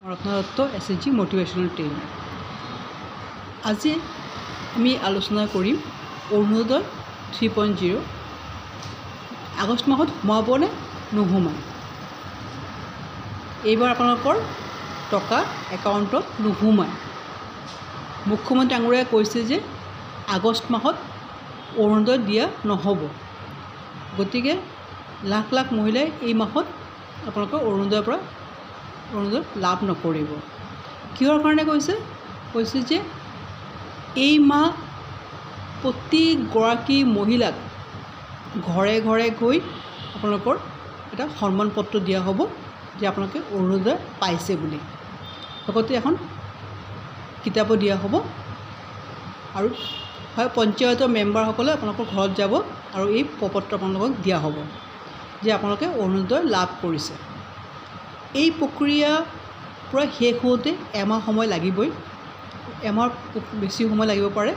Ratna Dutta, SHG motivational trainer. আজি আমি আলোচনা কৰিম অৰুণোদয় 3.0 আগষ্ট মাহত সোমাবনে নোসোমায়। এইবাৰ আপোনালোকৰ টকা একাউণ্টত নোসোমায়। মুখ্যমন্ত্ৰী ডাঙৰীয়াই কৈছে যে আগষ্ট মাহত অৰুণোদয় দিয়া নহ'ব। গতিকে লাখ লাখ মহিলাই এই মাহত আপোনালোকৰ অৰুণোদয়ৰ পৰা অৰুণোদয় লাভ নকৰিব। কিহৰ কাৰণে কৈছে? কৈছে যে এই মাহ প্ৰতিগৰাকী মহিলাক ঘৰে ঘৰে গৈ আপোনালোকৰ এটা সন্মান পত্ৰ দিয়া হ'ব যে আপোনালোকে অৰুণোদয় পাইছে বুলি। লগতে এখন কিতাপো দিয়া হ'ব আৰু হয় পঞ্চায়তৰ মেম্বাৰসকলে আপোনালোকৰ ঘৰত যাব আৰু এই প্ৰপত্ৰ আপোনালোকক দিয়া হ'ব যে আপোনালোকে অৰুণোদয় লাভ কৰিছে। এই প্ৰক্ৰিয়া পূৰা শেষ হওঁতে এমাহ সময় লাগিবই, এমাহৰ বেছি সময় লাগিব পাৰে।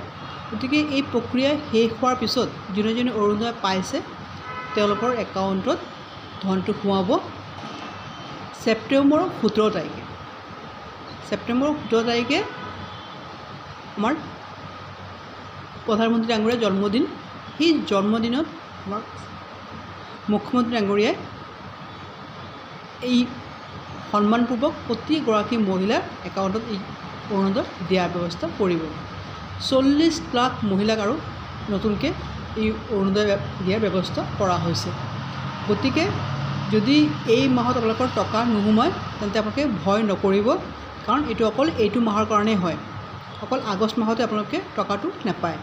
গতিকে এই প্ৰক্ৰিয়া শেষ হোৱাৰ পিছত যোনে যোনে অৰুণোদয় পাইছে তেওঁলোকৰ একাউণ্টত ধনটো সোমাব ছেপ্টেম্বৰৰ 17 তাৰিখে। ছেপ্টেম্বৰৰ 17 তাৰিখে আমাৰ প্ৰধানমন্ত্ৰী ডাঙৰীয়াৰ জন্মদিন। সেই জন্মদিনত আমাৰ মুখ্যমন্ত্ৰী ডাঙৰীয়াই এই সন্মানপূৰ্বক প্ৰতিগৰাকী মহিলাৰ একাউণ্টত এই অৰুণোদয় দিয়াৰ ব্যৱস্থা কৰিব। 40 লাখ মহিলাক আৰু নতুনকৈ এই অৰুণোদয় দিয়াৰ ব্যৱস্থা কৰা হৈছে। গতিকে যদি এই মাহত আপোনালোকৰ টকা নোসোমায় তেন্তে আপোনালোকে ভয় নকৰিব, কাৰণ এইটো অকল এইটো মাহৰ কাৰণেই হয়। অকল আগষ্ট মাহতে আপোনালোকে টকাটো নাপায়,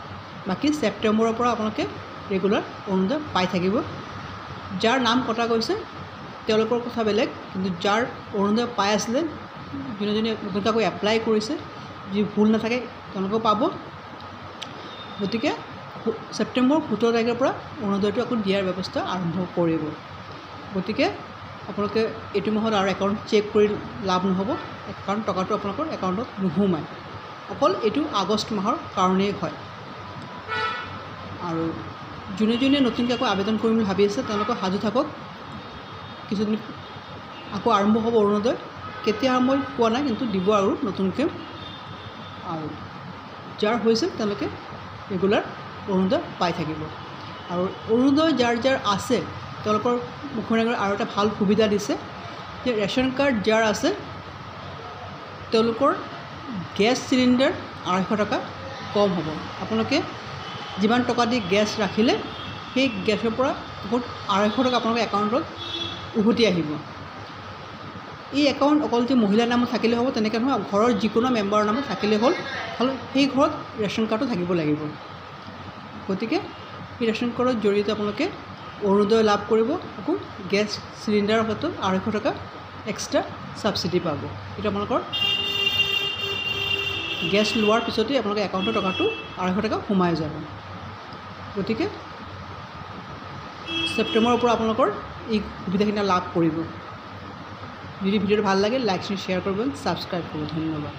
বাকী ছেপ্টেম্বৰৰ পৰা আপোনালোকে ৰেগুলাৰ অৰুণোদয় পাই থাকিব। যাৰ নাম কটা গৈছে তেওঁলোকৰ কথা বেলেগ, কিন্তু যাৰ অৰুণোদয় পাই আছিলে, যোনে যোনে নতুনকৈ আকৌ এপ্লাই কৰিছে, যি ভুল নাথাকে তেওঁলোকেও পাব। গতিকে ছেপ্টেম্বৰ 17 তাৰিখৰ পৰা অৰুণোদয়টো আকৌ দিয়াৰ ব্যৱস্থা আৰম্ভ কৰিব। গতিকে আপোনালোকে এইটো মাহত আৰু একাউণ্ট চেক কৰি লাভ নহ'ব, কাৰণ টকাটো আপোনালোকৰ একাউণ্টত নোসোমায়। অকল এইটো আগষ্ট মাহৰ কাৰণেই হয়। আৰু যোনে যোনে নতুনকৈ আকৌ আবেদন কৰিম বুলি ভাবি আছে তেওঁলোকে সাজু থাকক। কিছুদিন আকৌ আৰম্ভ হ'ব অৰুণোদয়, কেতিয়া আৰম্ভ কোৱা নাই, কিন্তু দিব আৰু নতুনকৈ। আৰু যাৰ হৈছে তেওঁলোকে ৰেগুলাৰ অৰুণোদয় পাই থাকিব। আৰু অৰুণোদয় যাৰ যাৰ আছে তেওঁলোকৰ মুখ্যমন্ত্ৰী আৰু এটা ভাল সুবিধা দিছে যে ৰেচন কাৰ্ড যাৰ আছে তেওঁলোকৰ গেছ চিলিণ্ডাৰ 250 টকা কম হ'ব। আপোনালোকে যিমান টকা দি গেছ ৰাখিলে সেই গেছৰ পৰা বহুত 250 টকা আপোনালোকৰ একাউণ্টত উভতি আহিব। এই একাউণ্ট অকল যে মহিলাৰ নামত থাকিলে হ'ব তেনেকৈ নহয়, ঘৰৰ যিকোনো মেম্বাৰৰ নামত থাকিলেই হ'ল, খালি সেই ঘৰত ৰেচন কাৰ্ডো থাকিব লাগিব। গতিকে এই ৰেচন কাৰ্ডৰ জৰিয়তে আপোনালোকে অৰুণোদয় লাভ কৰিব, আকৌ গেছ চিলিণ্ডাৰৰ ক্ষেত্ৰত 250 টকা এক্সট্ৰা ছাবচিডি পাব। এইটো আপোনালোকৰ গেছ লোৱাৰ পিছতেই আপোনালোকৰ একাউণ্টৰ টকাটো 250 টকা সোমাই যাব। গতিকে ছেপ্টেম্বৰৰ পৰা আপোনালোকৰ এই সুবিধাখিনি লাভ কৰিব। যদি ভিডিঅ'টো ভাল লাগে লাইক শ্বেয়াৰ কৰিব, ছাবস্ক্ৰাইব কৰিব। ধন্যবাদ।